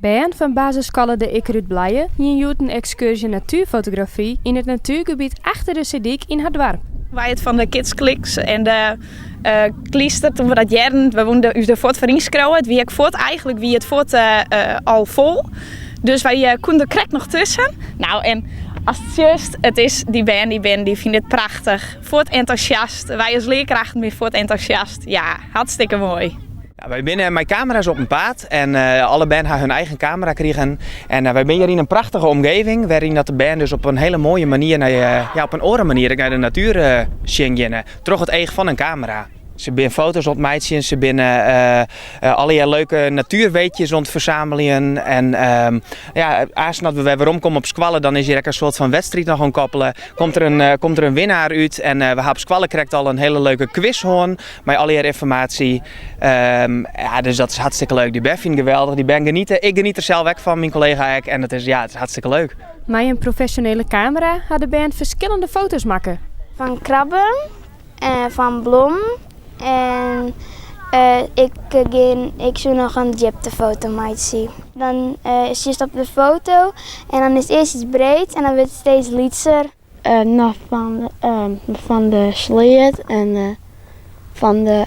Bern fan basisskoalle De Ikker út Blije hiene hjoed in ekskurzje natuerfotografy yn it natuergebiet achter de Seedyk yn har doarp. Wy it fan de Kids Kliks en de Klyster, toen we dat hearden, we woene ús der fuort foar ynskriuwe. It wie ek fuort, eigentlik wie it fuort al fol. Dus wy koene der krekt noch tusken. Nou en ast it sjochst, it is dy bern dy binne, dy fine it prachtich. Fuort entûsjast. Wy as learkrachten binne fuort entûsjast. Ja, hartstikke moai. Ja, wy binne mei kamera's op 'en paad en alle bern ha hun eigen kamera krigen. En wy binne hjir yn in prachtige omgeving wêryn dat de bern dus op in hiele moaie manier, nei, ja, op in oare manier ek nei de natuer sjen geane. Troch it each fan in kamera. Se binne foto's oan it meitsjen, se binne allegear leuke natuerweetjes oan it fersameljen. En ja, aanst as we wer weromkomme op skoalle, dan is hjir ek in soart fan wedstriid noch oan koppele. Komt der in, komt der in winnaar út en we ha op skoalle krekt al in hiele leuke kwis hân. Mei allegear ynformaasje. Ja, dus dat is hartstikke leuk. Dy bern fine it geweldich, dy bern geniete. Ik geniet der sels ek fan, myn kollega ek. En it is, ja, it is hartstikke leuk. Mei in profesjonele kamera ha de bern ferskillende foto's makke. Fan krabben en fan blommen en ik gean, ik soe noch in djiptefoto meitsje. Dan sjochst op de foto en dan is it earst iets breed en dan wurdt it steeds lytser. No fan de sleat en fan de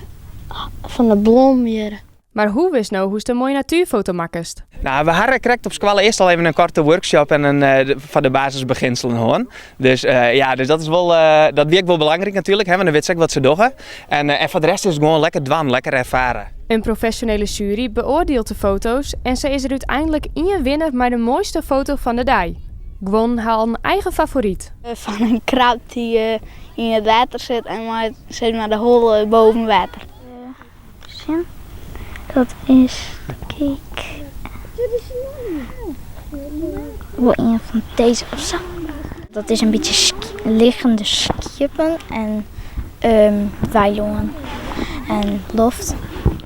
fan de blom hjir. Mar hoe witst no hoe'tst in moaie natuerfoto makkest? No, we ha krekt op skoalle earst al even in koarte workshop en in foar de basisbeginselen hân. Dus ja, dus dat is wol, dat wie ek wol belangryk natuerlik, hè, want dan wit se ek wat se dogge. En en foar de rest is it gewoan lekker dwaan, lekker erfare. In profesjonele sjuery beoardielt de foto's en sa is der úteinlik ien winner mei de moaiste foto fan de dei. Guon ha al in eigen favoryt. Fan in krab dy't yn it wetter sit en mei sis mar de holle boven wetter. Sjen, dat is, kijk, wol ien fan dizze of sa. Dat is in bytsje liggende skieppen en weilân en loft.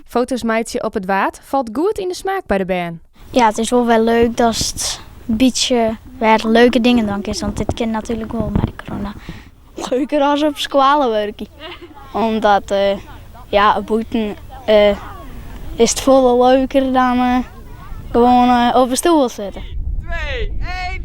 Foto's meitsje op it Waad falt goed yn de smaak by de bern. Ja, it is wol wer leuk datst bytsje wer leuke dingen dwaan kinst, want dit kin natuerlik wol mei de corona. Leuker as op skoalle wurkje, omdat ja, bûten is it folle leuker dan gewoan op 'e stoel sitte. 2, 1.